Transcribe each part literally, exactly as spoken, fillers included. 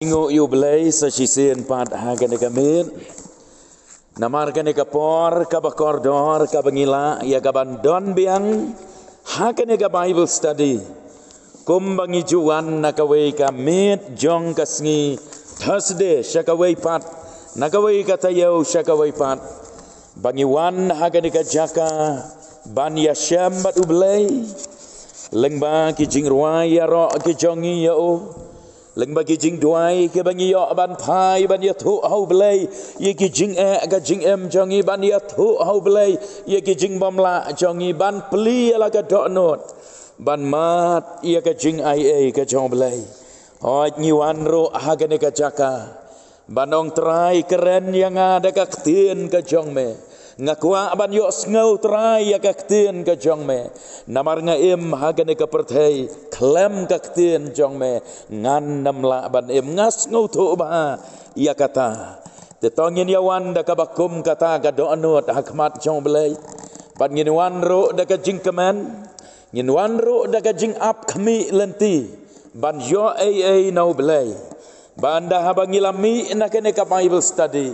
Ngi ïa u Blei sa shisien pat ha kane ka miet. Namar kane ka por kaba kordor kaba ngi lah ïa kaban don biang ha kane ka Bible study. Kumba ngi ju wan na kawei ka miet jong ka sngi Thursday sha kawei pat, na kawei ka taïew sha kawei pat, ba ngi wan ha kane ka jaka ban ïashem bad u Blei. Lyngba ki jingrwai ïaroh ki jong ngi ïa u, lyngba ki jingduwai kiba ngi ïoh ban phai ban ïathuh ha u Blei ïa ki jingeh ka jingim jong ngi, ban ïathuh ha u Blei ïa ki jingbymlah jong ngi, ban plie ïa la ka dohnud, ban mad ïa ka jingaiei ka jong u Blei. Hooid, ngi wan ruh ha kane ka jaka ban ong, Trai, kren ïa nga da ka ktien ka jong me. Nga kwah ban ïohsngew, Trai, ïa ka ktien ka jong me. Namar nga im ha kane ka pyrthei khlem ka ktien jong me ngan nym lah ban im. Nga sngewthuh bha ïa kata. Te to ngin ïa wan da kaba kum kata ka dohnud ha khmat jong u Blei. Bad ngin wan ruh da ka jingkmen. Ngin wan ruh da ka jingap khmih lynti ban ïoh ei ei na u Blei. Bad haba ngi la mih na kane ka Bible study,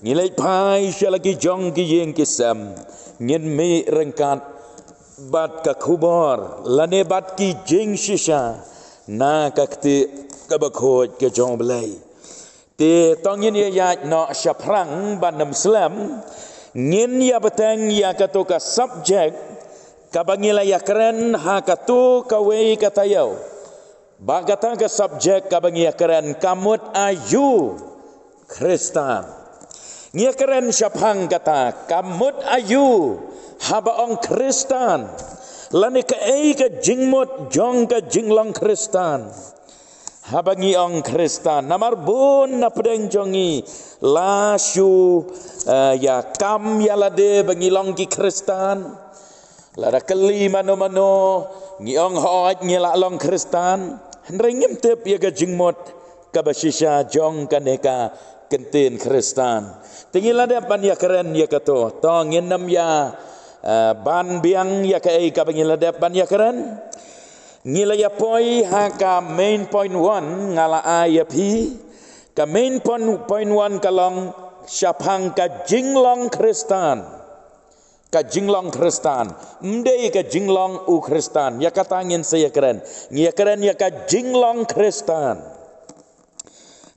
ngi leit phai sha la ki jong ki ïing ki sem, ngin mih ryngkat bad ka khubor lane bad ki jingshisha na ka kti kaba khuid ka jong u Blei. Te to ngin ïa ïaid noh shaphrang ban ym slem, ngin ïa bteng ïa kato ka subject kaba ngi la ïa kren ha kato kawei ka taïew. Ba kata ka subject kaba ngi ïa kren, ka mut aïu Khristan. Ngi ïa kren shaphang kata, ka mut aïu haba ong Khristan, lane kaei ka jingmut jong ka jinglong Khristan. Haba ngi ong Khristan, namar bun na pdeng jong ngi la shu, eh, ïa kam ïa lade ba ngi long ki Khristan. Lada kylli mano mano, ngi ong, hooid, ngi la long Khristan. Hynrei ngim tip ïa ka jingmut kaba shisha jong kane ka kyntien Khristan. Te ngi la dep ban ïa kren ïa kato. To ngin nym ïa, eh, ban biang ïa kaei kaba ngi la dep ban ïa kren. Ngi la ïa poi ha ka main point one, nga la ai ïa phi. Ka main point, point one ka long shaphang ka jinglong Khristan. Ka jinglong Khristan. Ym dei ka jinglong u Khristan. Ïa kata ngin sa ïa kren. Ngi ïa kren ïa ka jinglong Khristan.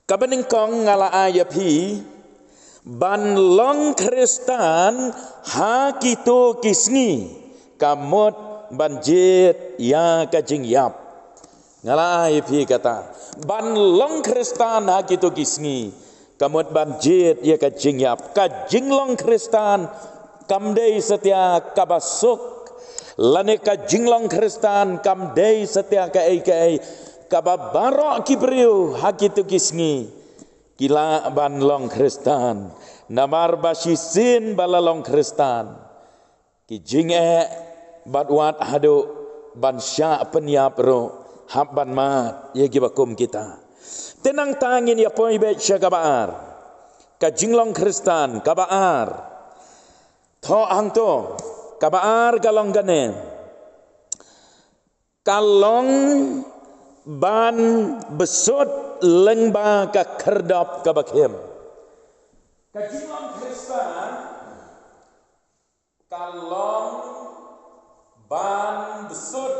Kaba nyngkong nga la ai ïa phi, ban long Khristan ha kito ki sngi ka mut ban jied ïa ka jingïap. Nga la ai ïa phi kata, ban long Khristan ha kito ki sngi ka mut ban jied ïa ka jingïap. Ka jinglong Khristan kam dei satia kaba suk, lane ka jinglong Khristan kam dei satia kaei kaei. Kaba baroh ki briew ha kito ki sngi ki lah ban long Khristan. Namar ba shisien ba la long Khristan, ki jingeh bad wat haduh ban shah pynïap ruh hap ban mad ïa kiba kum kita. Te nangta ngin ïa poi beit sha kaba ar. Ka jinglong Khristan kaba ar. Thoh hangto, kaba ar ka long kane. Ka long ban bsut lyngba ka khyrdop kaba khim. Ka jinglong Khristan ka long ban bsut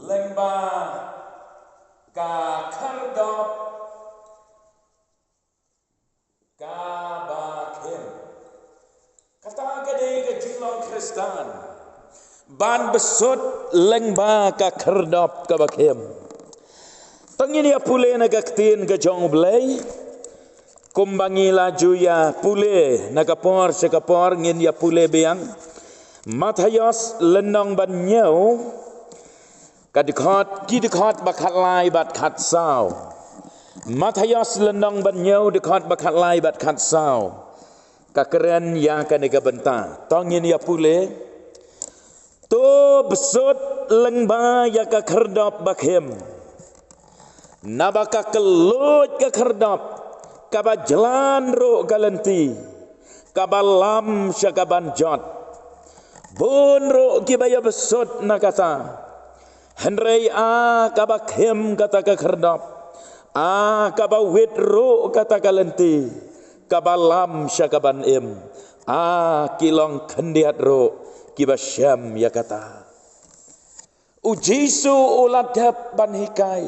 lyngba ka khyrdop kaba khim. Kata ka dei ka jinglong Khristan. Ban bsut lyngba ka khyrdop kaba khim. To ngin ïa pule na ka ktien ka jong u Blei. Kumba ngi la ju ïa pule na ka por sha ka por, ngin ïa pule biang. Mathaios lynnong ba hynñiew, ka dkhot, ki dkhot ba khatlai bad khatsaw. Mathaios lynnong ba hynñiew, dkhot ba khatlai bad khatsaw. Ka kren ïa kane ka bynta. To ngin ïa pule. To bsut lyngba ïa ka khyrdop ba khim. Naba ka kylluid ka khyrdop, kaba jlan ruh ka lynti, kaba lam sha kaban jot. Bun ruh kiba ïa bsut na kata. Hynrei a kaba khim kata ka khyrdop, A kaba wit ruh kata ka lynti, kaba lam sha kaban im. A ki long khyndiat ruh kiba shem ïa kata. U Jisu u la dep ban hikai,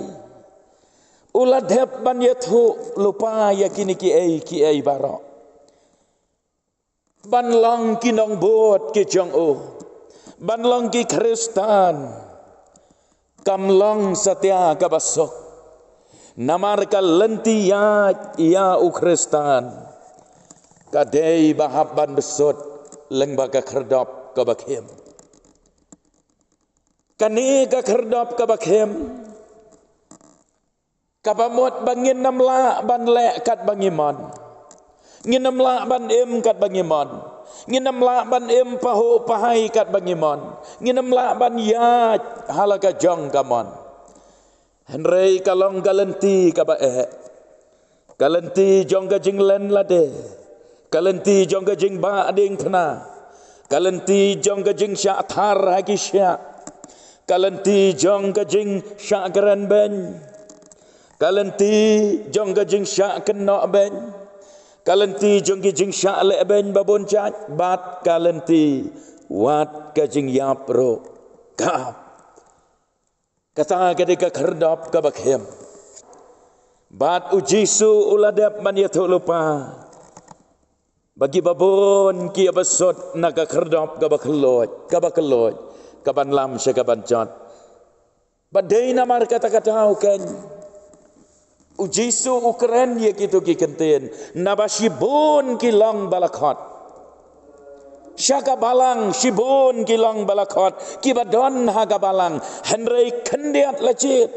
u la dep ban ïathuh lypa ïa kine kiei kiei baroh, ban long ki nongbud ki jong u, ban long ki Khristan. Kam long satia kaba suk, namar ka lynti ïaid ïa u Khristan ka dei ba hap ban bsut lyngba ka khyrdop kaba khim. Kane ka khyrdop kaba khim, kaba mut ba ngin ym lah ban leh katba ngi mon, ngin ym lah ban im katba ngi mon, ngin ym lah ban im pahuh pahai katba ngi mon, ngin ym lah ban ïaid ha la ka jong ka mon. Hynrei ka long ka lynti kaba eh, ka lynti jong ka jinglen lade, ka lynti jong ka jingbah diengphna, ka lynti jong ka jingshah thar ha ki shiah, ka lynti jong ka jingshah kren beiñ, ka lynti jong ka jingshah kynnoh beiñ, ka lynti jong ki jingshah leh beiñ ba bun jait, bad ka lynti wat ka jingïap ruh. Ka Kata ka dei ka khyrdop kaba khim. Bad u Jisu u la dep ban ïathuh lypa ba kiba bun ki ïa bsut na ka khyrdop kaba kylluid, kaba kylluid, kaban lam sha kaban jot. Ba dei namar kata ka daw kein u Jisu u kren ïa kito ki kyntien, naba shibun ki long ba la khot. Sha ka balang shibun ki long ba la khot, kiba don ha ka balang, hynrei khyndiat la jied.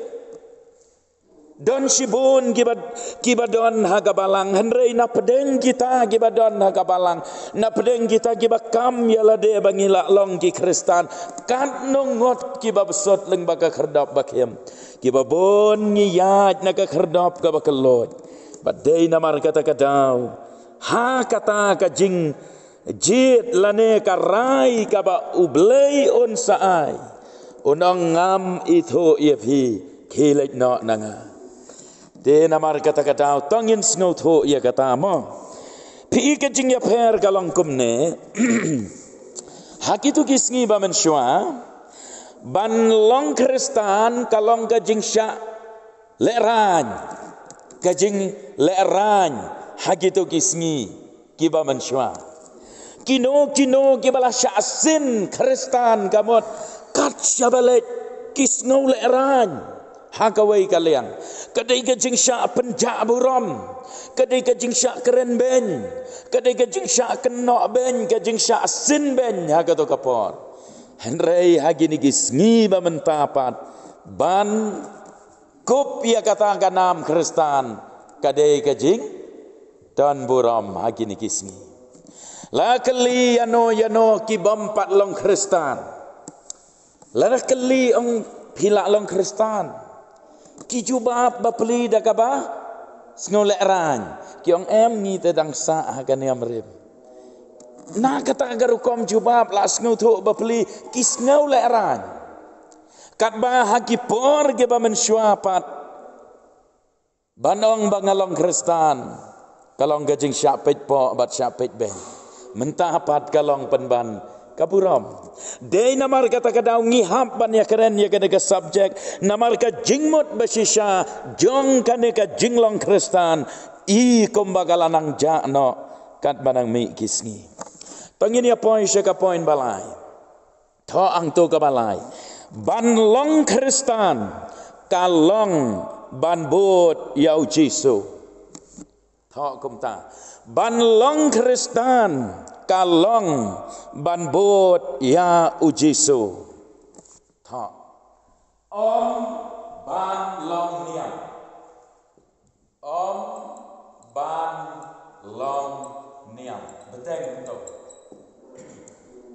Don shibun kiba, kiba don ha ka balang, hynrei na pdeng kita kiba don ha ka balang, na pdeng kita kiba kam ïa lade ba ngi lah long ki Khristan, katno ngut kiba bsut lyngba ka khyrdop ba khim. Kiba bun ngi ïaid na ka khyrdop kaba kylluid. Ba dei namar kata ka daw, ha kata ka jingjied lane ka rai kaba U Blei un sa ai, un ong, ngam ithuh ïa phi, khie leit noh na nga. Te namar kata ka daw to ngin sngewthuh ïa kata mo. Phi i ka jingïapher ka long kumne. Ha kito ki sngi ba mynshuwa, ban long Khristan ka long ka jingshah lehraiñ, ka jinglehraiñ ha kito ki sngi kiba mynshuwa. Kino kino kiba la shah sin Khristan ka mut kat shaba leit ki sngew lehraiñ ha kawei ka liang. Ka dei ka jingshah pynjah burom, ka dei ka jingshah kren beiñ, ka dei ka jingshah kynnoh beiñ, ka jingshah sin beiñ ha kato ka por. Hynrei ha kine ki sngi ba mynta pat, ban kup ïa kata ka nam Khristan ka dei ka jingdon burom ha kine ki sngi. La kylli ïano ïano ki bym pat long Khristan. La kylli, ong, phi lah long Khristan? Ki jubab bapli da kaba sngew lehraiñ. Ki ong, em, ngi te dang sah ha ka niam rim. Na kata ka rukom jubab la sngewthuh bapli ki sngew lehraiñ. Katba ha ki por kiba mynshuwa pat, ban ong ba nga long Khristan ka long ka jingshah peit poh bad shah peit beiñ. Mynta pat ka long pynban ka burom. Dei namar kata ka daw ngi hap ban ïakren ïa kane ka subject, namar ka jingmut ba shisha jong kane ka jinglong Khristan i kumba ka la nang jah noh katba nang mih ki sngi. To ngin ïa poi sha ka point ba lai. To hangto kaba lai. Ban long Khristan ka long ban bud ïa U Jisu. To kumta. Ban long Khristan ka long ban bud ïa U Jisu. To. Ym ban long niam. Ym ban long niam. Bteng to.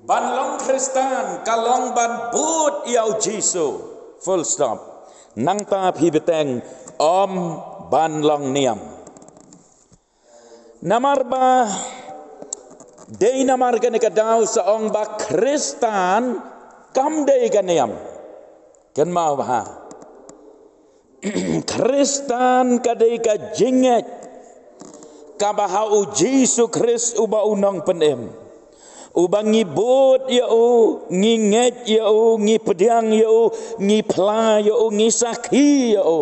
Ban long Khristan ka long ban bud ïa U Jisu. Full stop. Nangta phi bteng, ym ban long niam. Namar ba dei namar kane ka daw sa ong ba Khristan kam dei ka niam. Kynmaw bha. Khristan ka dei ka jingngeit kaba ha U Jisu Khrist uba u nongpynim, uba ngi bud ïa u, ngi ngeit ïa u, ngi pdiang ïa u, ngi phla ïa u, ngi sakhi ïa u,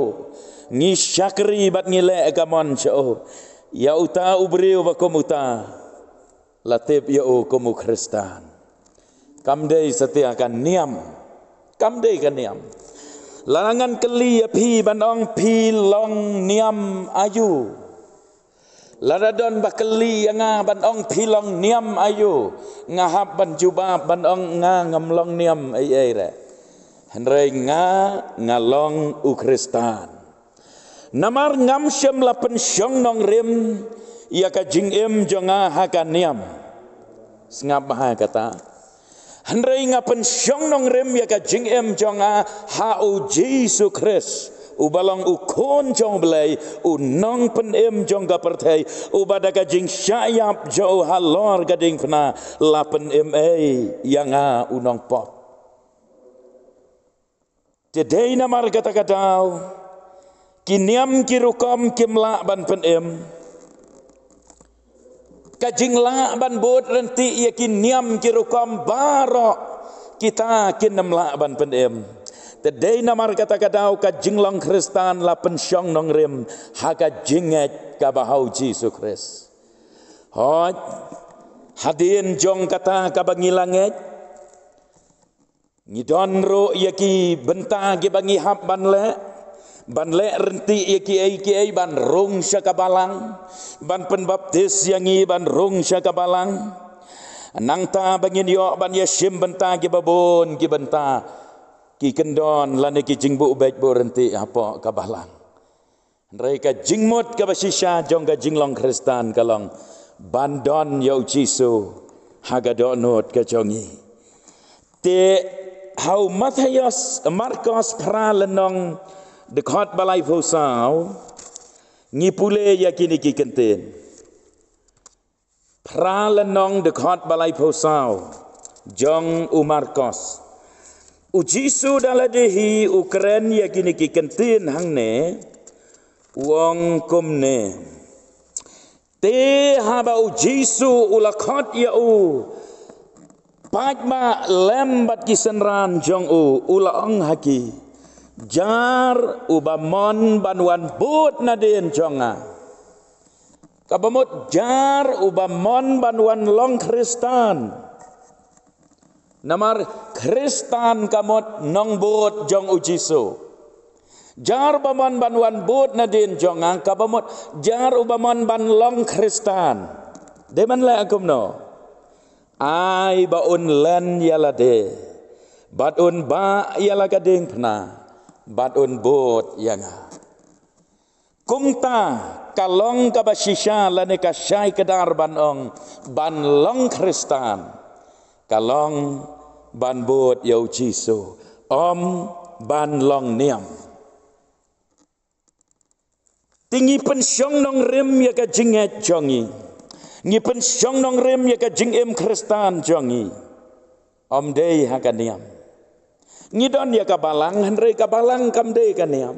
ngi shakri bad ngi leh ka mon sha u. Ïa uta u briew ba kum uta la tip ïa u kum u Khristan. Kam dei satia ka niam. Kam dei ka niam. Lada ngan kylli ïa phi ban ong phi long niam aïu, lada don ba kylli ïa nga ban ong phi long niam aïu, nga hap ban jubab ban ong nga ngam long niam ei ei re. Hynrei nga, nga long u Khristan. Namar ngam shym la pynshong nongrim ïa ka jingim jong nga ha ka niam. Sngap bha kata. Hynrei nga pynshong nongrim ïa ka jingim jong nga ha U Jisu Khrist, uba long u Khun jong U Blei, u nongpynim jong ka pyrthei, uba da ka jingshah ïap jong u halor ka diengphna la pynim ei ïa nga u nongpop. Te dei namar kata ka daw ki niam ki rukom kim lah ban pynim. Ka jinglah ban bud ryntih ïa ki niam ki rukom baroh kita kin ym lah ban pynim. Te dei namar kata ka daw ka jinglong Khristan la pynshong nongrim ha ka jingngeit kaba ha U Jisu Khrist. Hooid, hadien jong kata kaba ngi la ngeit, ngi don ruh ïa ki bynta kiba ngi hap ban leh, ban leh ryntih ïa kiei kiei ban rung sha ka balang, ban pynbaptis ïa ngi ban rung sha ka balang. Nangta ba ngin ïoh ban ïashim bynta kiba bun ki bynta, ki kyndon lane ki jingbuh beit buh ryntih hapoh ka balang. Hynrei ka jingmut kaba shisha jong ka jinglong Khristan ka long ban don ïa U Jisu ha ka dohnud ka jong ngi. Te ha u Mathaios, Markos phra lynnong dkhot ba laiphew saw, ngi pule ïa kine ki kyntien. Phra lynnong dkhot ba laiphew saw jong u Markos. U Jisu da lade hi u kren ïa kine ki kyntien hangne, u ong kumne. Te haba U Jisu u la khot ïa u paidbah lem bad ki synran jong u, u la ong ha ki, jar uba mon ban wan bud nadien jong nga. Kaba mut jar uba mon ban wan long Khristan. Namar Khristan ka mut nongbud jong U Jisu. Jar ba mon ban wan bud nadien jong nga kaba mut jar uba mon ban long Khristan. Dei ban leh kumno? Ai ba un len ïa lade, bad un bah ïa la ka diengphna, bad un bud ïa nga. Kumta ka long kaba shisha lane ka shai kdar ban ong ban long Khristan, ka long ban bud ïa U Jisu, ym ban long niam. Te ngi pynshong nongrim ïa ka jingngeit jong ngi, ngi pynshong nongrim ïa ka jingim Khristan jong ngi. Ym dei ha ka niam. Ngi don ïa ka balang, hynrei ka balang kam dei ka niam.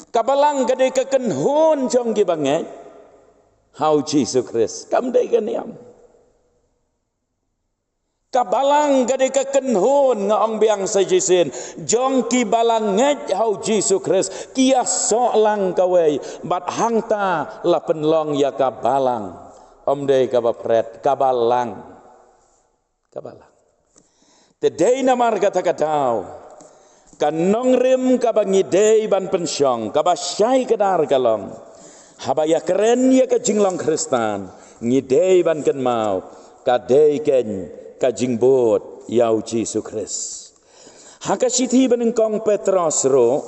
Ka balang ka dei ka kynhun jong kiba ngeit ha U Jisu Khrist, kam dei ka niam. Ka balang ka dei ka kynhun, nga ong biang sa shisien, jong kiba la ngeit ha U Jisu Khrist, ki ïasoh lang kawei, bad hangta la pynlong ïa ka balang. Ym dei kaba phret, ka balang. Ka balang. Te dei namar kata ka daw, ka nongrim kaba ngi dei ban pynshong, kaba shai kdar ka long, haba ïakren ïa ka jinglong Khristan, ngi dei ban kynmaw, ka dei keiñ ka jingbud ïa U Jisu Khrist. Ha ka shithi banyngkong Petros ruh,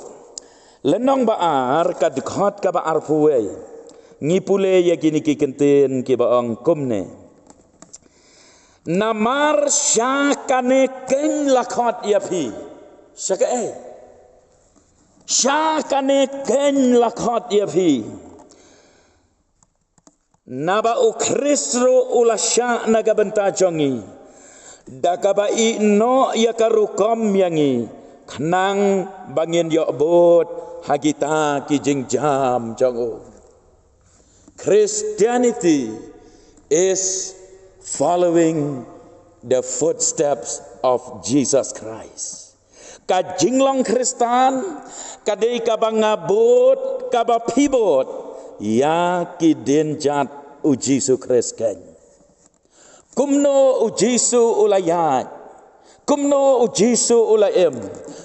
lynnong ba ar, ka dkhot kaba arphew wei, ngi pule ïa kine ki kyntien kiba ong kumne. Namar sha kane keiñ la khot ïa phi. Sha kaei? Sha kane keiñ la khot ïa phi. Naba U Khrist ruh u la shah na ka bynta jong ngi, da kaba ïehnoh ïa ka rukom ïa ngi, khnang ba ngin ïoh bud ha kita ki jingjam jong u. Christianity is following the footsteps of Jesus Christ. Ka jinglong Khristan ka dei kaba nga bud, kaba phi bud ïa ki dienjat u Jisu Khrist keiñ. Kumno u Jisu u la ïaid, kumno u Jisu u la im,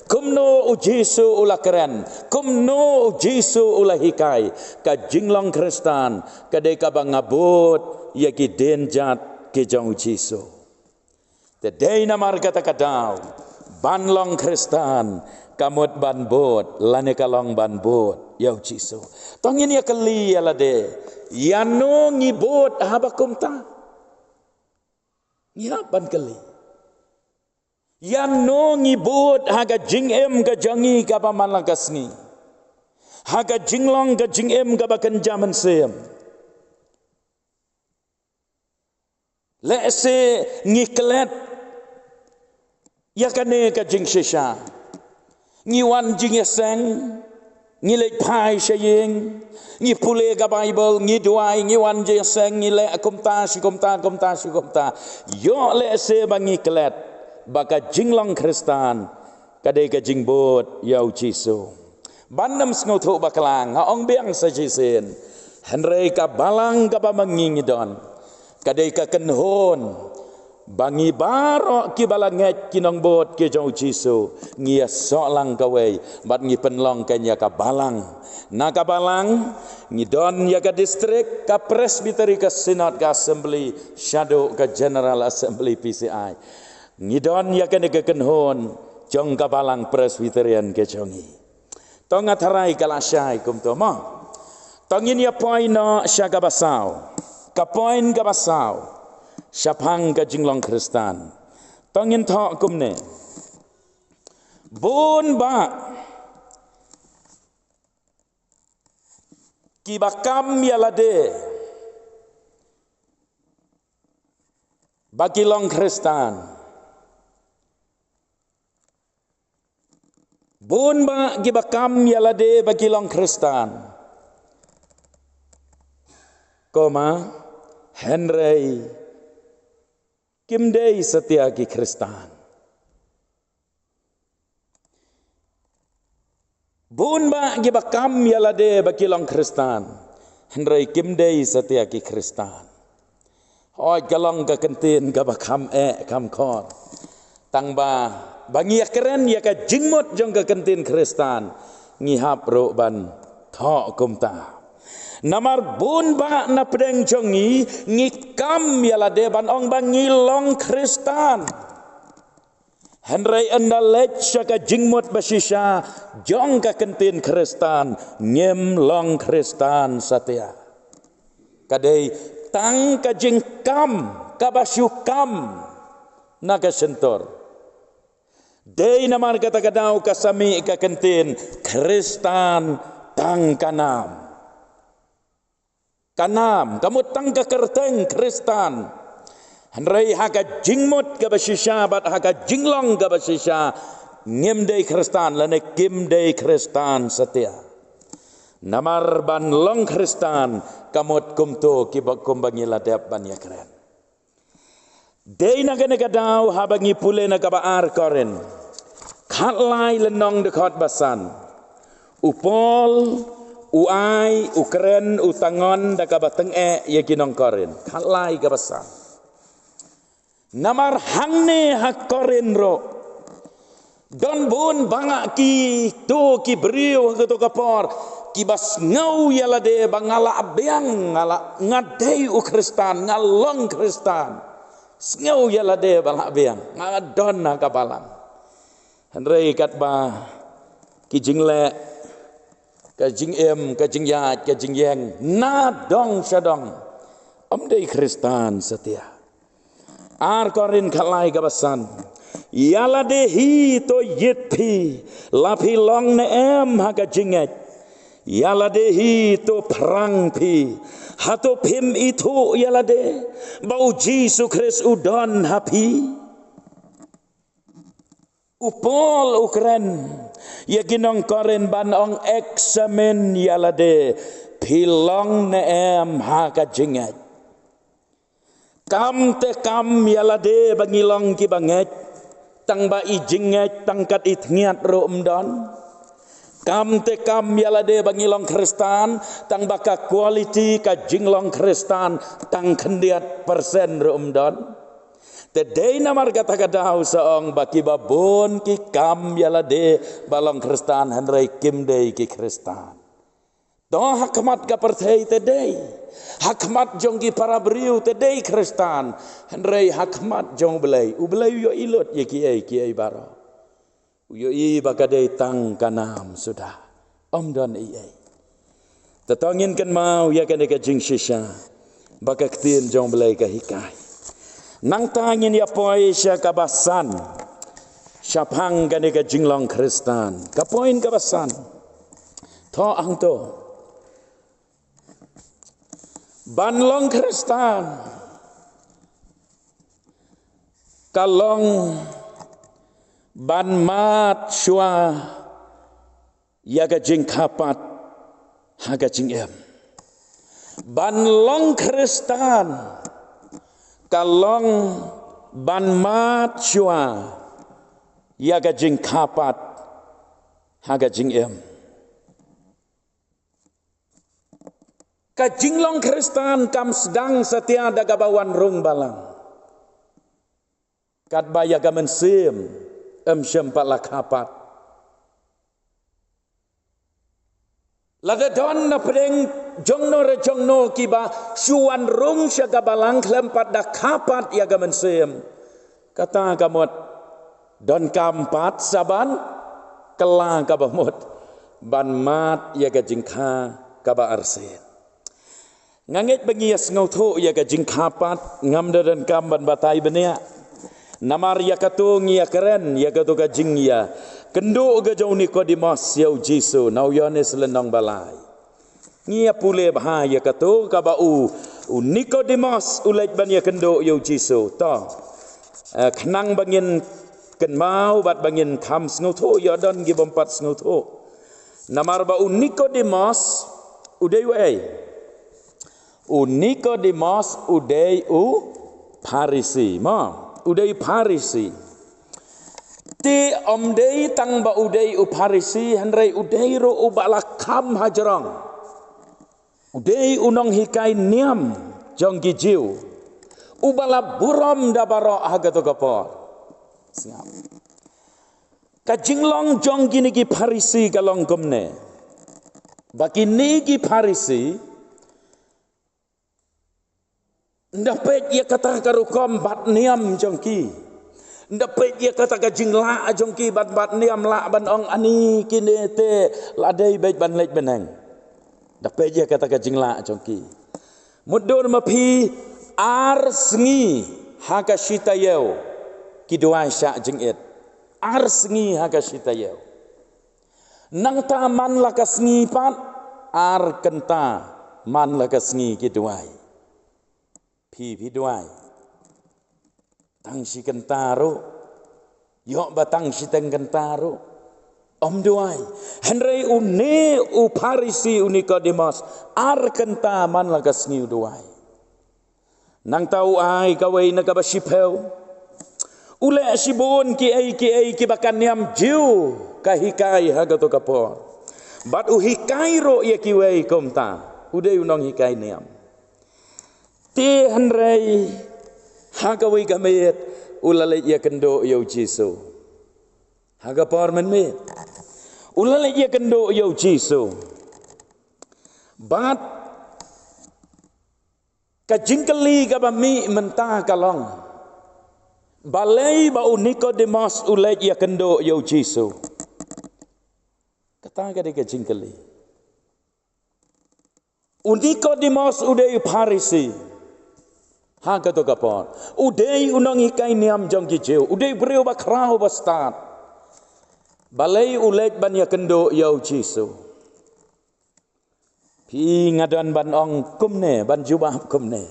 kumno u Jisu u la kren, kumno u Jisu u la hikai. Ka jinglong Khristan ka dei kaba nga bud ïa ki dienjat ki jong u Jisu. Te dei namar kata ka daw ban long Khristan ka mut ban bud lane ka long ban bud ïa u Jisu. To ngin ïa kylli ïa lade, ïano ngi bud haba kumta? Ngi hap ban kylli, ïano ngi bud ha ka jingim ka jong ngi kaba man la ka sngi, ha ka jinglong ka jingim kaba kynja mynsiem? Lehse ngi klet ïa kane ka jingshisha. Ngi wan jingïaseng, ngi leit phai sha ïing, ngi pule ka Baibl, ngi duwai, ngi wan jingïaseng, ngi leh kumta shi kumta, kumta shi kumta. Ïoh lehse ba ngi klet ba ka jinglong Khristan ka dei ka jingbud ïa u Jisu. Ban ym sngewthuh bakla, nga ong biang sa shisien, hynrei ka balang kaba ma ngi ngi don ka dei ka kynhun ba ngi baroh kiba la ngeit ki nongbud ki jong u Jisu ngi ïasoh lang kawei bad ngi pynlong keiñ ïa ka balang. Na ka balang ngi don ïa ka district, ka presbytery, ka synod, ka assembly, shaduh ka General Assembly, P C I. Ngi don ïa kane ka kynhun jong ka balang Presbyterian ka jong ngi. To nga tharai ka la shai kumto mo. To ngin ïa poi noh sha kaba saw. Ka point kaba saw shaphang ka jinglong Khristan. To ngin thoh kumne. Bun bah kiba kam ïa lade ba ki long Khristan. Bun bah kiba kam ïa lade ba ki long Khristan, koma, hynrei kim dei satia ki Khristan. Bun bah kiba kam ïa lade ba ki long Khristan, hynrei kim dei satia ki Khristan. Hooid, ka long ka kyntien kaba kham eh kham khot. Tang ba, ba ngi ïa kren ïa ka jingmut jong ka kyntien Khristan, ngi hap ruh ban thoh kumta. Namar bun bah na pdeng jong ngi, ngi kam ïa lade ban ong ba ngi long Khristan, hynrei ynda leit sha ka jingmut ba shisha jong ka kyntien Khristan, ngim long Khristan satia. Ka dei tang ka jingkam kaba shu kam na ka shyntur. Dei namar kata ka daw ka sa mih ka kyntien Khristan tang ka nam. Ka nam, ka mut tang ka kyrteng Khristan. Hynrei ha ka jingmut kaba shisha bad ha ka jinglong kaba shisha, ngim dei Khristan lane kim dei Khristan satia. Namar ban long Khristan ka mut kumto, kiba kumba ngi la dep ban ïa kren. Dei na kane ka daw haba ngi pule na kaba ar Korinth khatlai lynnong dkhot ba san, u Paul u ai, u kren, u tangon da kaba tyngeh ïa ki nong Korinth. Khatlai kaba san. Namar hangne ha Korinth ruh don bun bah kito ki briew ha kato ka por kiba sngew ïa lade ba nga la biang, nga la, nga dei u Khristan, nga long Khristan. Sngew ïa lade ba la biang, nga don ha ka balang. Hynrei katba ki jingleh, ka jingim, ka jingïaid, ka jingïeng, na dong sha dong, ym dei Khristan satia. Ar Korinth khatlai kaba san. Ïa lade hi to ïit phi, la phi long ne em ha ka jingngeit? Ïa lade hi to phrang phi, hato phim ithuh ïa lade ba u Jisu Khrist u don ha phi? U Paul u kren, ïa ki nong Korinth ban ong, examine ïa lade, phi long ne em ha ka jingngeit. Kam te kam ïa lade ba ngi long kiba ngeit, tang ba i jingngeit tang kat i tngiat ruh ym don. Kam te kam ïa lade ba ngi long Khristan, tang ba ka quality ka jinglong Khristan tang khyndiat persen ruh ym don. Te dei namar kata ka daw sa ong ba kiba bun ki kam ïa lade ba long Khristan, hynrei kim dei ki Khristan. To ha khmat ka pyrthei te dei, ha khmat jong ki para briew te dei Khristan, hynrei ha khmat jong U Blei, U Blei u ïohi lut ïa kiei kiei baroh. U ïohi ba ka dei tang ka nam suda, ym don ei ei. Te to ngin kynmaw ïa kane ka jingshisha ba ka ktien jong U Blei ka hikai. Nangta ngin ïa poi sha kaba san shaphang kane ka jinglong Khristan. Ka point kaba san. To hangto, ban long Khristan ka long ban mad shuwa ïa ka jingkha pat ha ka jingim. Ban long Khristan ka long ban mad shuwa ïa ka jingkha pat ha ka jingim. Ka jinglong Khristan kam sdang satia da kaba wan rung balang. Katba ïa ka mynsiem ym shym pat la kha pat. Lada don na pdeng jongno re jongno kiba shu wan rung sha ka balang khlem pat da kha pat ïa ka mynsiem, kata ka mut donkam pat sa ban kylla kaba mut ban mad ïa ka jingkha kaba arsien. Nga ngeit ba ngi ïa sngewthuh ïa ka jingkha pat, ngam da donkam ban batai bniah. Namar ïa kato ngi ïa kren, ïa kato ka jingïakynduh ka jong u Nikodimos ïa u Jisu, na u Ïoannis lynnong ba lai. Ngi ïa pule bha ïa kato kaba u, u Nikodimos u leit ban ïakynduh ïa u Jisu. To, eh, khnang ba ngin kynmaw bad ba ngin kham sngewthuh, ïoh don ki bym pat sngewthuh. Namar ba u Nikodimos u dei uei? U Nikodimos u dei u Pharisi, mo? U dei Pharisi. Te ym dei tang ba u dei u Pharisi, hynrei u dei ruh uba la kham hajrong. U dei u nonghikai niam jong ki Jiw, uba la burom da baroh ha kato ka por. Sngap. Ka jinglong jong kine ki Pharisi ka long kumne. Ba kine ki Pharisi, ynda peit ïa kata ka rukom bat niam jong ki, ynda peit ïa kata ka jinglah jong ki ban bat niam, lah ban ong ani kine te la dei beit ban leit bneng. Ynda peit ïa kata ka jinglah jong ki. Mutdur ma phi, ar sngi ha ka shi taïew ki duwai shah jingit. Ar sngi ha ka shi taïew. Nangta man la ka sngi pat, ar kynta man la ka sngi ki duwai. Phi, phi duwai tang shi kynta ruh, ïoh ba tang shiteng kynta ruh, ym duwai. Hynrei une u Pharisi u Nikodimos, ar kynta man la ka sngi u duwai. Nangta u ai kawei na kaba shiphew. U leh shibun kiei kiei kiba ka niam Jiw ka hikai ha kato ka por. Bad u hikai ruh ïa kiwei kumta. U dei u nonghikai niam. Te hynrei ha kawei ka miet u la leit ïakynduh ïa u Jisu. Ha ka por mynmiet u la leit ïakynduh ïa u Jisu. Bad ka jingkylli kaba mih mynta ka long, balei ba u Nikodimos u leit ïakynduh ïa u Jisu? Kata ka dei ka jingkylli. U Nikodimos u dei u Pharisi ha kato ka por. U dei u nonghikai niam jong ki Jiw. U dei briew ba khraw ba stad. Balei u leit ban ïakynduh ïa u Jisu? Phi, nga don ban ong kumne, ban jubab kumne.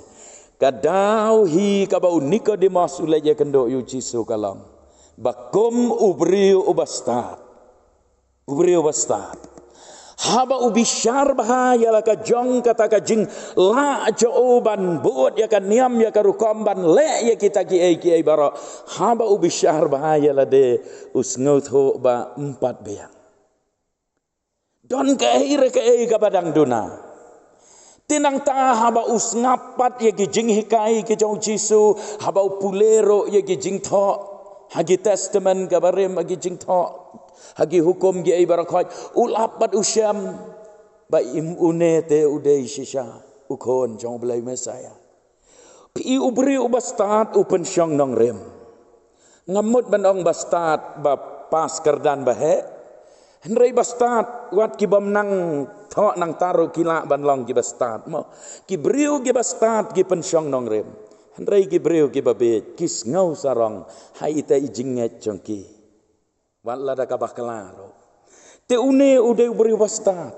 Ka daw hi kaba u Nikodimos u leit ïakynduh ïa u Jisu ka long ba kum u briew uba stad, U briew ba stad, haba u bishar bha ïa la ka jong kata ka jinglah jong u ban bud ïa ka niam ïa ka rukom ban leh ïa kita kiei kiei baroh, haba u bishar bha ïa lade, u sngewthuh ba ym pat biang. Don kaei re kaei kaba dang duna. Te nangta haba u sngap pat ïa ki jinghikai ki jong u Jisu, haba u pule ruh ïa ki jingthoh ha ki Testament kaba rim, ha ki jingthoh ha ki hukum kiei baroh khoit, u lap bad u shem ba im une te u dei shisha u Khun jong U Blei, Messiah. Phi i, u briew uba stad u pynshong nongrim. Ngam mut ban ong ba stad ba pass kyrdan ba heh. Hynrei ba stad, wat ki bym nang thoh nangta ruh ki lah ban long kiba stad mo. Ki briew kiba stad ki pynshong nongrim. Hynrei ki briew kiba bieit ki sngew sarong ha ita i jingngeit jong ki. Wat lada ka bakla ruh. Te une u dei u briew ba stad.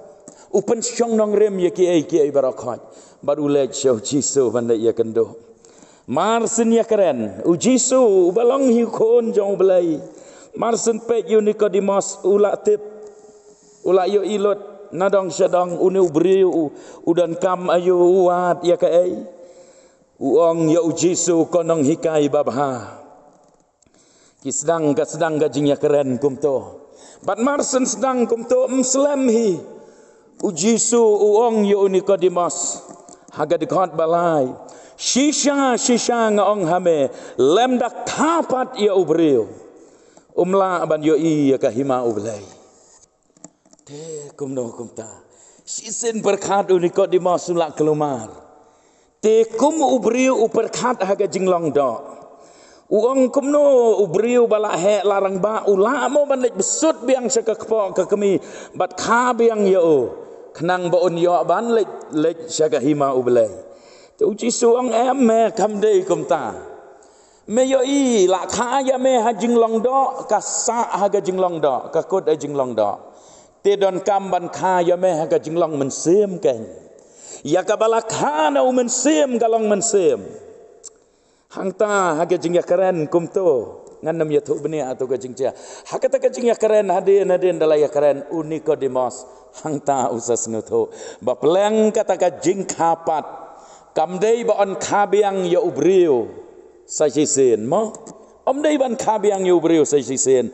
U pynshong nongrim ïa kiei kiei baroh khoit. Bad u leit sha u Jisu ban leit ïakynduh. Mar syn ïakren u Jisu uba long hi u Khun jong U Blei. Mar syn peit ïa u Nikodimos, u la tip, u la ïohi lut nadong shadong une u briew u, u donkam aïu, u wad ïa kaei. U ong ïa u Jisu, ko nonghikai babha. Ki sdang ka, sdang ka jingïakren kumto. Bad mar syn sdang kumto, ym slem hi. U Jisu u ong ïa u Nikodimos ha ka dkhot ba lai, shisha shisha nga ong ha me, lymda kha pat ïa u briew, um lah ban ïohi ïa ka hima U Blei. Te kumno kumta, shisien pyrkhat u Nikodimos u la kulmar. Te kum u briew u pyrkhat ha ka jinglong doh, u ong, kumno u briew ba la heh la rangbah u lah mo ban leit bsut biang sha ka kpoh ka kmie bad kha biang ïa u, khnang ba un ïoh ban leit, leit sha ka hima U Blei? Te u Jisu u ong, em me, kam dei kumta. Me ïohi, la kha ïa me ha jinglong doh, ka sah ha ka jinglong doh, ka kut ha jinglong doh. Te donkam ban kha ïa me ha ka jinglong mynsiem kein. Ïa kaba la kha na u mynsiem ka long mynsiem. Hangta ha ka jingïakren kumto, ngan nym ïathuh bniah to ka jingjia. Ha kata ka jingïakren hadien hadien da la ïakren, u Nikodimos hangta u sa sngewthuh ba pleng kata ka jingkha pat kam dei ba yn kha biang ïa u briew sa shisien mo. Ym dei ban kha biang ïa u briew sa shisien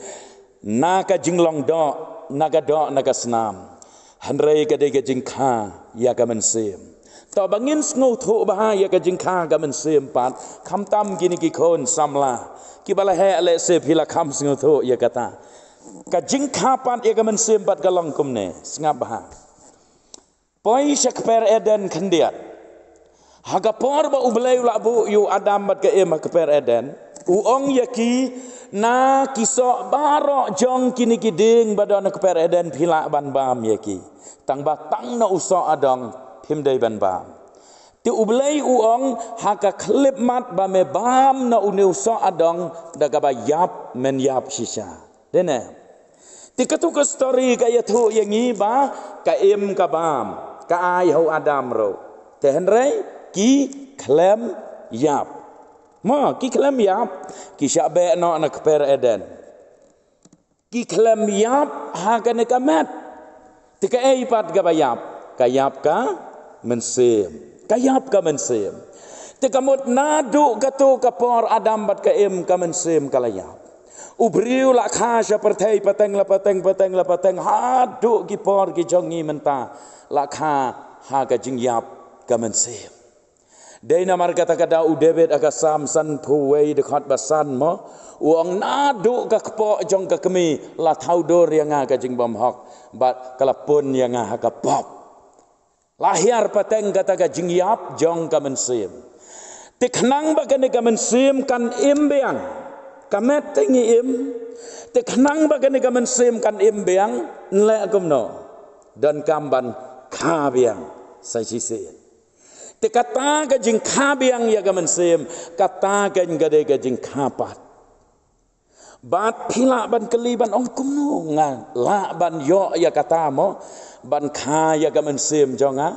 na ka jinglong doh, na ka doh, na ka snam. Hynrei ka dei ka jingkha ïa ka mynsiem. To ba ngin sngewthuh bha ïa ka jingkha ka mynsiem pat, khamtam kine ki khun samla kiba la heh, lehse phi la kham sngewthuh ïa kata. Ka jingkha pat ïa ka mynsiem pat ka long kumne, sngap bha. Poi sha kper Eden khyndiat. Ha ka por ba U Blei u la buh ïa u Adam bad ka Im ha kper Eden, u ong ïa ki, na ki soh baroh jong kine ki dieng ba don ha kper Eden phi lah ban bam ïa ki. Tang ba tang na u soh adong phim dei ban bam. Te U Blei u ong, ha ka khyllipmat ba me bam na une u soh adong, da kaba ïap men ïap shisha. Dei ne? Te kato ka story ka ïathuh ïa ngi ba ka Im ka bam, ka ai ha u Adam ruh. Te hynrei ki khlem ïap. Mo, ki khlem ïap, ki shah beh noh na kper Eden. Ki khlem ïap ha kane ka met. Te kaei pat kaba ïap? Ka ïap ka mynsiem. Ka ïap ka mynsiem. Te ka mut naduh kato ka por Adam bad ka Im ka mynsiem ka la ïap. U briew la kha sha pyrthei pateng la pateng, pateng la pateng, haduh ki por ki jong ngi mynta la kha ha ka jingïap ka mynsiem. Dei namar kata ka daw u David ha ka Salm sanphew wei dkhot ba san mo, u ong, naduh ka kpoh jong ka kmie la thaw dur ïa nga ka jingbymhok, bad ka la pun ïa nga ha ka pop. La hiar pateng kata ka jingïap jong ka mynsiem. Te khnang ba kane ka mynsiem kan im biang, ka met te ngi im. Te khnang ba kane ka mynsiem kan im biang, nleh kumno? Donkam ban kha biang sa shisien. Te kata ka jingkha biang ïa ka mynsiem, kata ka ka dei ka jingkha pat. Bad phi lah ban kylli ban ong, kumno nga lah ban ïoh ïa kata mo, ban kha ïa ka mynsiem jong nga?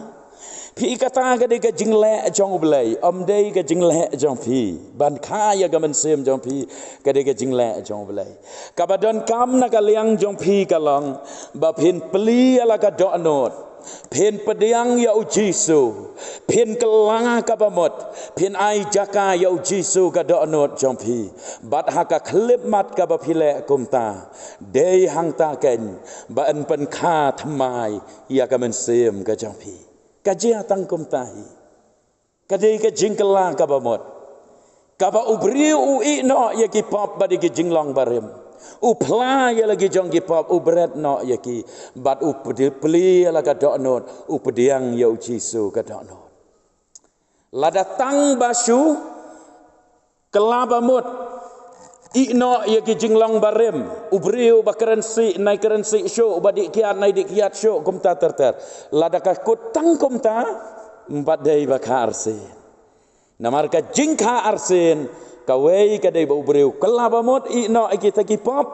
Phi, kata ka dei ka jingleh jong U Blei, ym dei ka jingleh jong phi. Ban kha ïa ka mynsiem jong phi, ka dei ka jingleh jong U Blei. Kaba donkam na ka liang jong phi ka long ba phin plie ïa la ka dohnud, phin pdiang ïa U Jisu, phin kylla kaba mut, phin ai jaka ïa U Jisu ka dohnud jong phi. Bad ha ka khyllipmat kaba phi leh kumta, dei hangta keiñ ba yn pynkha thymmai ïa ka mynsiem ka jong phi. Ka jia tang kumta hi. Ka dei ka jingkylla kaba mut, kaba u briew u ïeh noh ïa ki pop bad ïa ki jinglong barim, u phla ïa la ki jong ki pop, u bret noh ïa ki, bad u pdi-, plie ïa la ka dohnud, u pdiang ïa U Jisu ka dohnud. Lada tang ba shu kylla ba mut, ïeh noh ïa ki jinglong barim, u briew ba kren sih, nai kren sih shuh, ba dih kiad, nai dih kiad shuh, kumta ter ter. Lada ka kut tang kumta, ym pat dei ba kha arsien. Namar ka jingkha arsien, kawei ka dei ba u briew kylla ba mut, ïeh noh ïa kita ki pop,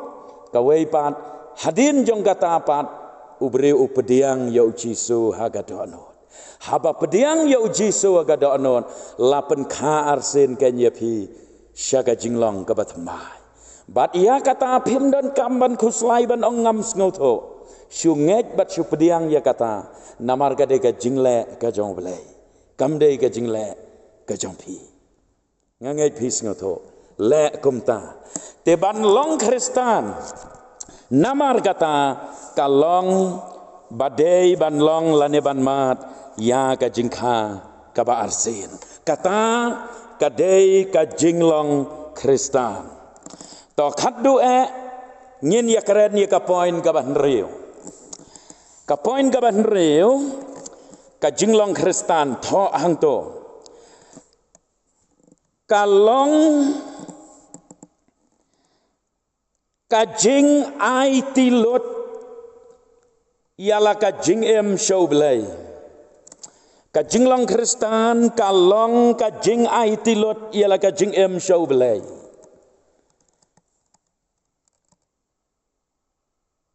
kawei pat, hadien jong kata pat, u briew u pdiang ïa U Jisu ha ka dohnud. Haba pdiang ïa U Jisu ha ka dohnud, la pynkha arsien keiñ ïa phi sha ka jinglong kaba thymmai. Bad ïa kata phim donkam ban khuslai ban ong ngam sngewthuh. Shu ngeit bad shu pdiang ïa kata, namar ka dei ka jingleh ka jong U Blei, kam dei ka jingleh ka jong phi. Nga ngeit phi sngewthuh. Leh kumta. Te ban long Khristan, namar kata ka long ba dei ban long lane ban mad ïa ka jingkha kaba arsien. Kata ka dei ka jinglong Khristan. To khatduh eh ngin ïakren ïa ka point kaba hynriew. Ka point kaba hynriew, ka jinglong Khristan thoh hangto. Ka long ka jingaiti lut ïa la ka jingim sha U Blei. Ka jinglong Khristan ka long ka jingaiti lut ïa la ka jingim sha U Blei.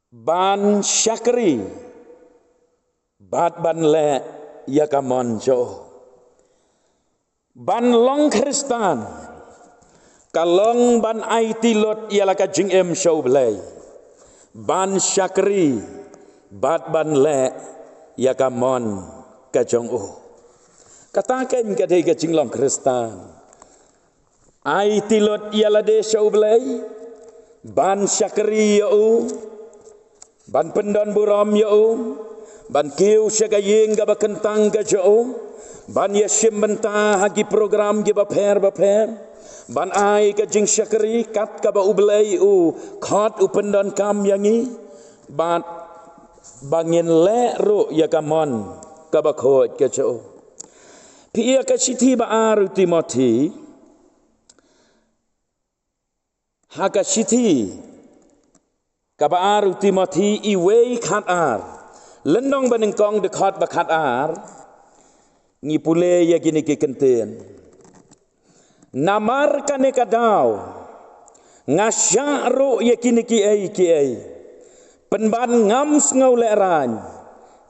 Ban shakri bad ban leh ïa ka mon jong u. Ban long Khristan ka long ban aiti lut ïa la ka jingim sha U Blei, ban shakri bad ban leh ïa ka mon ka jong u. Kata keiñ ka dei ka jinglong Khristan. Aiti lut ïa lade sha U Blei, ban shakri ïa u, ban pyndon burom ïa u, ban kiew sha ka ïing kaba kyntang ka jong u, ban ïashim bynta ha ki program kiba pher bapher, ban ai ka jingshakri kat kaba U Blei u khot, u pyndonkam ïa ngi, bad ba ngin leh ruh ïa ka mon kaba khuid ka jong u. Phi ïa ka shithi ba ar u Timothi, ha ka shithi kaba ar u Timothi, iwei khat ar, lynnong ba nyngkong, dkhot ba khat ar, ngi pule ïa kine ki kyntien. Namar kane ka daw nga shah ruh ïa kine kiei kiei, pynban ngam sngew lehraiñ,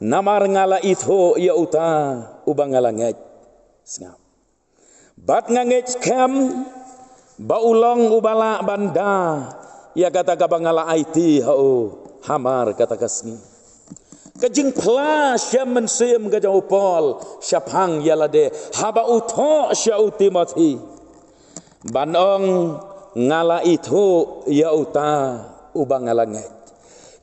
namar nga la ithuh ïa uta uba nga la ngeit. Sngap. Bad nga ngeit skhem ba u long uba lah ban da ïa kata kaba nga la aiti ha u hamar kata ka sngi. Ka jingphla sha mynsiem ka jong u Paul shaphang ïa lade haba u thoh sha u Timothi, ban ong, nga la ithuh ïa uta uba nga la ngeit.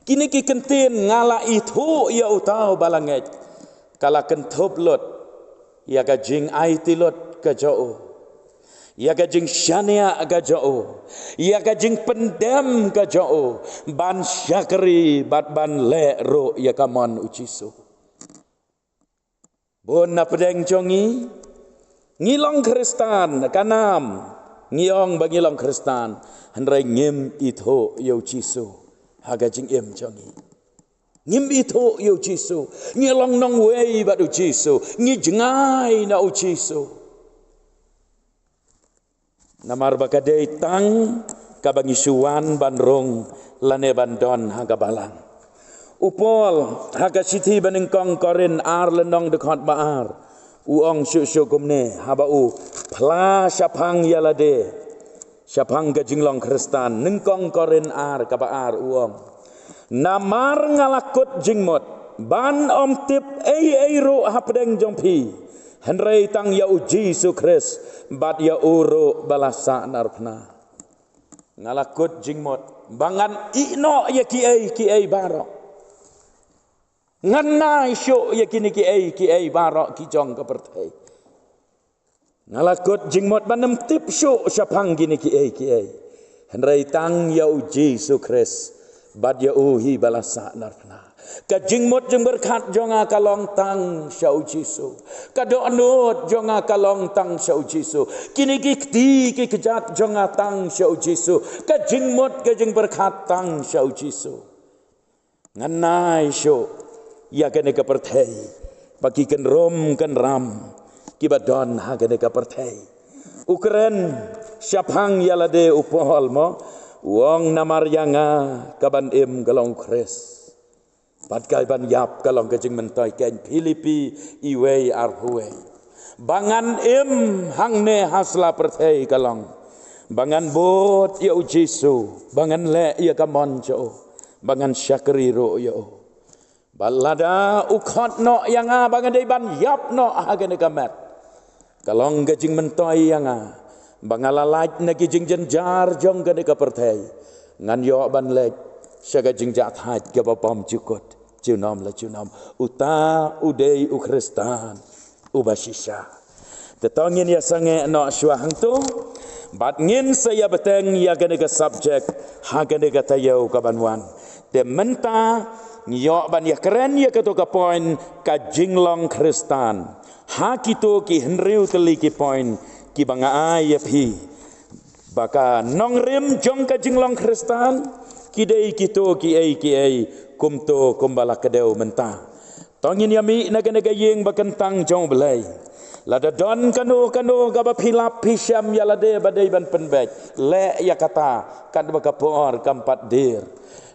Kine ki kyntien, nga la ithuh ïa uta uba la ngeit, ka la kynthup lut ïa ka jingaiti lut ka jong u, ïa ka jingshaniah ka jong u, ïa ka jingpyndem ka jong u ban shakri bad ban leh ruh ïa ka mon u Jisu. Bun na pdeng jong ngi, ngi long Khristan, ka nam ngi ong ba ngi long Khristan, hynrei ngim ithuh ïa u Jisu ha ka jingim jong ngi. Ngim ithuh ïa u Jisu. Ngi long nongwei bad u Jisu, ngi jngai na u Jisu. Namar ba ka dei tang kaba ngi shu wan ban rung lane ban don ha ka balang. U Paul ha ka shithi ba nyngkong Korinth ar lynnong dkhot ba ar, U ong shuh shuh kumne, haba u phla shaphang ïa lade, shaphang ka jinglong Khristan, nyngkong Korinth ar kaba ar u ong, "Namar nga la kut jingmut ban ym tip ei ei ruh hapdeng jong phi, hynrei tang ïa u Jisu Khrist bad ïa u ruh ba la sah narphna." Nga la kut jingmut ba ngan ïeh noh ïa kiei kiei baroh. Ngan nai shuh ïa kine kiei kiei baroh ki jong ka pyrthei. Nga la kut jingmut ban ym tip shuh shaphang kine kiei kiei, hynrei tang ïa u Jisu Khrist bad ïa u hi ba la sah narphna. Ka jingmut jingpyrkhat jong nga ka long tang sha u Jisu. Ka dohnud jong nga ka long tang sha u Jisu. Kine ki kti ki kjat jong nga tang sha u Jisu. Ka jingmut ka jingpyrkhat tang sha u Jisu. Ngan nai shuh ïa kane ka pyrthei, ba ki kynrum kynram kiba don ha kane ka pyrthei. U kren shaphang ïa lade u Paul mo, u ong, "Namar ïa nga ka ban im ka long u Khrist, bad ka ban ïap ka long ka jingmyntoi." Keiñ Philippi iwei arphew wei. Ba ngan im hangne ha sla pyrthei ka long ba ngan bud ïa u Jisu, ba ngan leh ïa ka mon jong u, ba ngan shakri ruh ïa u. Bad lada u khot noh ïa nga ba ngan dei ban ïap noh ha kane ka met, ka long ka jingmyntoi ïa nga ba nga la lait na ki jingjynjar jong kane ka pyrthei, ngan ïoh ban leit sha ka jingjahthait kaba bymjukut junom la junom. Uta u dei u Khristan uba shisha. Te to ngin ïa sangeh noh shuwa hangto, bad ngin sa ïa bteng ïa kane ka subject ha kane ka taïew ka ban wan. Te mynta ngi ïoh ban ïa kren ïa kato ka point, ka jinglong Khristan, ha kito ki hynriew tylli ki point kiba nga ai ïa phi, ba ka nongrim jong ka jinglong Khristan ki dei kito kiei kiei, kumto kumba la kdew mynta. To ngin ïa mih na kane ka ïing ba kyntang jong u Blei. Lada don kano kano kaba phi lap phi shem ïa lade ba dei ban pynbeit, leh ïa kata katba ka por kam pat dier.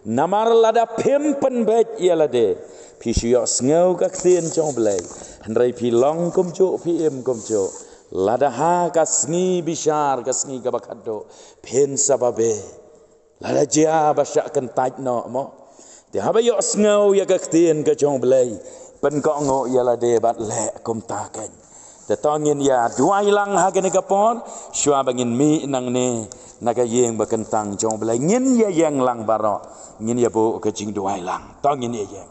Namar lada phim pynbeit ïa lade, phi shu ïohsngew ka ktien jong u Blei, hynrei phi long kumjuh phi im kumjuh. Lada ha ka sngi bishar, ka sngi kaba khatduh, phin sa babe. Lada jia ba shah kyntait noh mo, te haba ïohsngew ïa ka ktien ka jong u Blei, pynkohnguh ïa lade bad leh kumta keiñ. Te to ngin ïa duwai lang ha kane ka por shuwa ba ngin mih nangne na ka ïing ba kyntang jong u Blei. Ngin ïa ïeng lang baroh, ngin ïa buh ka jingduwai lang. To ngin ïa ïeng.